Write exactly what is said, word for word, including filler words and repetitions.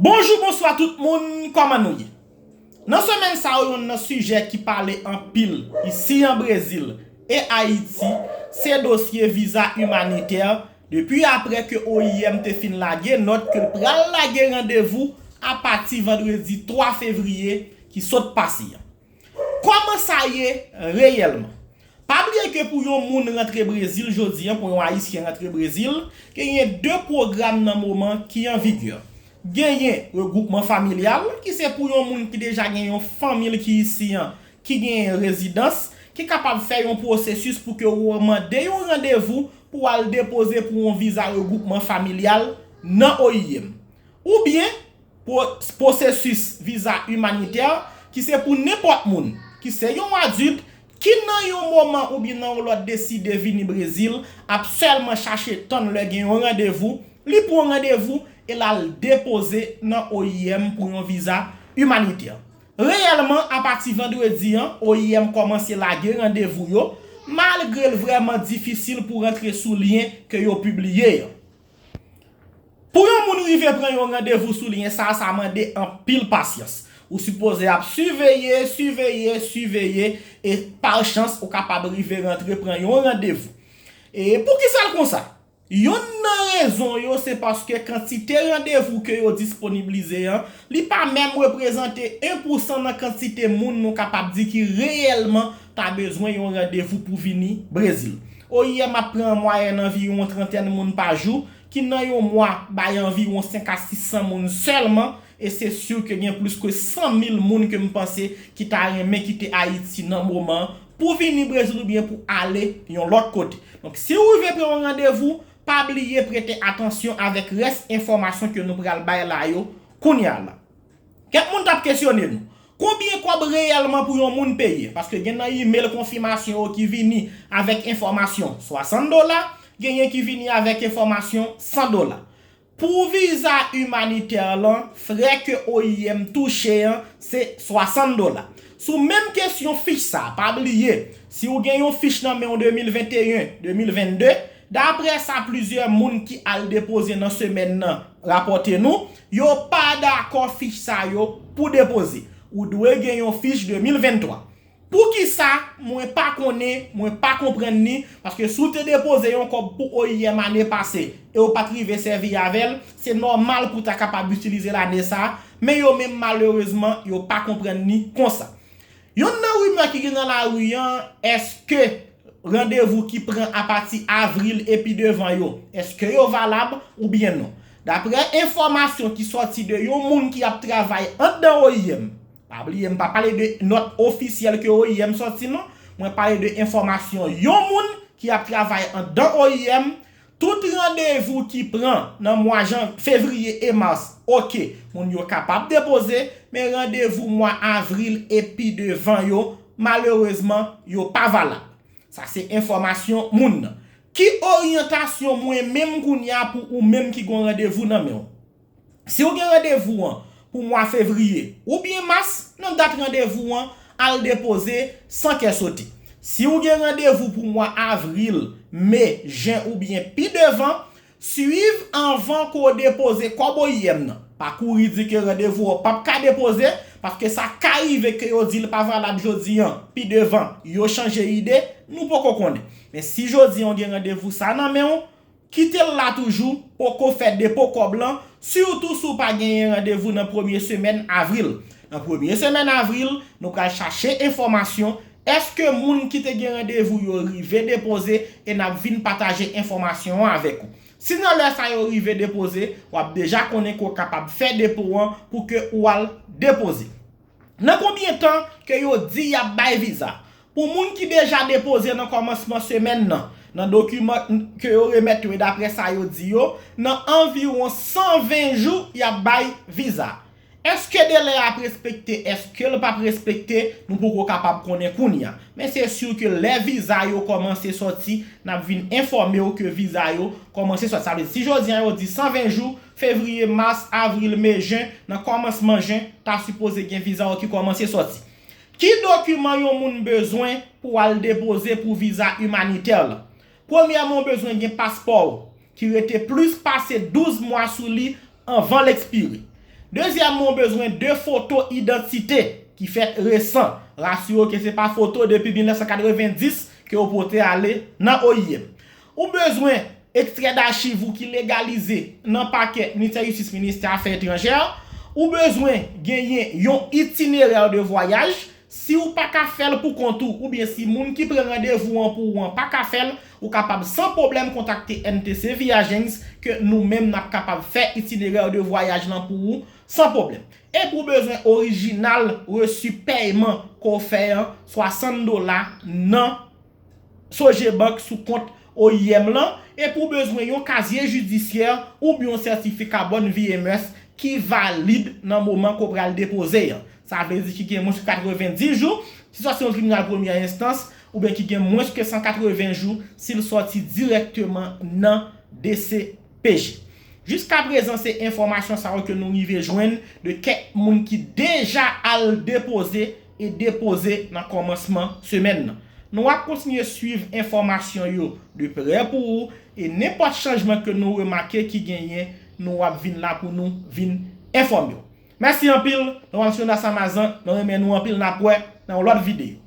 Bonjou, bonswa tout moun, kòman nou ye? Nan semèn sa yo, yonn nan sijè ki pale anpil isi an Brezil e Ayiti, se dosye viza imanitè, depi apre ke O I M te fin lage nòt ke l pral lage randevou apati vandredi twa fevriye ki sot pase an. Kòman sa ye reyèlman? Pa bliye ke pou yon moun rantre Brezil jodi an, pou yon Ayisyen rantre Brezil, genyen de pwogram nan moman ki an vigè. Genyen regwoupman familyal, ki se pou yon moun ki deja gen yon fanmi l ki isi an, ki genyen rezidans, ki kapab fè yon pwosesis pou ke w mande yon randevou pou w al depoze pou yon viza regwoupman familyal nan O I M. Oubyen, pwo-, pwosesis viza imanitè, ki se pou nenpòt moun, ki se yon adilt, ki nan yon moman oubyen nan yon lòt deside vini Brezil, ap sèlman chache tann lè gen yon randevou, li pran randevou e l al depoze nan O I M pou yon viza imanitè. Reyèlman, apati vandredi an, O I M kòmanse lage randevou yo, malgre l vrèman difisil pou rantre sou lyen ke yo pibliye an. Pou yon moun rive pran yon randevou sou lyen sa, sa mande anpil pasyans. Ou sipoze ap siveye, siveye, siveye, e pa chans ou kapab rive rantre pran yon randevou. E poukisa l konsa? Yonn nan rezon yo se paske kantite randevou ke yo disponiblize an, li pa menm reprezante en pousan nan kantite moun nou kapab di ki reyèlman ta bezwen yon randevou pou vini Brezil. O I M ap pran an mwayèn anviwon trantèn moun pa jou, ki nan yon mwa bay anviwon senk a sis san moun sèlman, e se si ke gen plis ke san mil moun ke m panse ki ta renmen kite Ayiti nan moman an pou vini Brezil oubyen pou ale yon lòt kote. Donk, si w rive pran yon randevou, pa bliye prete atansyon avèk rès enfòmasyon ke nou pral bay la yo kounye a la. Kèk moun t ap kesyone nou, konbyen kòb reyèlman pou yon moun peye? Paske gen nan imèl konfimasyon yo ki vini avèk enfòmasyon swasant dola, genyen ki vini avèk enfòmasyon san dola. Pou viza imanitè lan, frè ke O I M touche an, se swasant dola. Sou menm kesyon fich sa, pa bliye, si w gen yon fich nan men w de mil venteyen, de mil vennde, daprè sa plizyè moun ki al depoze nan semèn nan rapòte nou, yo pa dakò fich sa yo pou depoze. Ou dwe gen yon fich de mil venntwa. Poukisa? Mwen pa konnen, mwen pa konprann li, paske si w te depoze yon kòb pou O I M ane pase e w pa t rive sèvi avè l, se nòmal pou w ta kapab itilize l ane sa a, men yo menm malerezman, yo pa konprann li konsa. Yonn nan rimè ki gen nan lari an, èske randevou ki pran apati avril epi devan yo, èske yo valab oubyen non? Daprè enfòmasyon ki sòti de yon moun ki ap travay anndan O I M, pa bliye, m pa pale de nòt ofisyèl ke O I M sòti non, mwen pale de enfòmasyon yon moun ki ap travay anndan O I M, tout randevou ki pran nan mwa jan, fevriye e mas, oke, moun yo kapab depoze, men randevou mwa avril epi devan yo, malerezman, yo pa valab. Sa se enfòmasyon moun nan. Ki oryantasyon mwen menm kounye a pou ou menm ki gen randevou nan men w? Si w gen randevou an pou mwa fevriye oubyen mas, nan dat randevou an, al depoze san kè sote. Si w gen randevou pou mwa avril, me, jen oubyen pi devan, swiv anvan ke w depoze kòb O I M nan. Pa kouri di ke randevou an p ap ka depoze, paske sa ka rive ke yo di l pa valab jodi an, pi devan, yo chanje ide, nou poko konnen. Men si jodi an w gen randevou sa nan men w, kite l la toujou, poko fè depo kòb lan, sitou si w pa genyen randevou nan premye semèn avril. Nan premye semèn avril, nou pral chache enfòmasyon, èske moun ki te gen randevou yo rive depoze, e n ap vin pataje enfòmasyon an avèk ou. Si nan lè sa yo rive depoze, w ap deja konnen ke w kapab fè depo an pou ke ou al depoze. Nan konbyen tan ke yo di y ap bay viza? Pou moun ki deja depoze nan kòmansman semèn nan, nan dokiman ke yo remèt yo e daprè sa yo di yo, nan anviwon san ven jou y ap bay viza. Èske delè a ap respekte? Èske l p ap respekte? Nou poko kapab konnen kounye a. Men se si ke lè viza yo kòmanse sòti, n ap vin enfòme w ke viza yo kòmanse sòti. Sa vle di, si jodi a yo di san ven jou, fevriye, mas, avril, me, jen, nan kòmansman jen, ta sipoze gen viza w ki kòmanse sòti. Ki dokiman yon moun bezwen pou al depoze pou viza imanitè la? Premyèman, w bezwen gen paspò w ki rete plis pase douz mwa sou li anvan l ekspire. Dezyèmman, ou bezwen de foto idantite ki fèt resan. Rasire w ke se pa foto depi mil nèf san katrevenndis ke w pote ale nan O I M. Ou bezwen ekstrè dachiv ou ki legalize nan pakè Ministè Jistis, Ministè Afè Etranjè. Ou bezwen genyen yon itinerè de vwayaj. Si w pa ka fè l pou kont ou, oubyen si moun ki pran randevou an pou ou an pa ka fè l, ou kapab san pwoblèm kontakte N T C Viagens ke nou menm n ap kapab fè itinerè de vwayaj lan pou ou san pwoblèm. Epi w bezwen orijinal resi pèyman ke w fè an, swasant dola nan Sogebank sou kont O I M lan, epi w bezwen yon kazye jidisyè oubyen yon sètifika bòn vi e mès ki valid nan moman ke w pral depoze an. Sa vle di ki gen mwens ke katrevenndis jou, si sòti nan tribinal premyè enstans, oubyen ki gen mwens ke san katreven jou, si l sòti dirèkteman nan D C P J. Jiskaprezan, se enfòmasyon sa yo ke nou rive jwenn de kèk moun ki deja al depoze e depoze nan kòmansman semèn nan. Nou ap kontinye swiv enfòmasyon yo de prè pou ou, e nenpòt chanjman ke nou remake ki genyen, nou ap vin la pou nou vin enfòme w. Mèsi anpil, non pa m se Jonas Amazan, nou renmen nou anpil, n ap wè nan yon lòt videyo.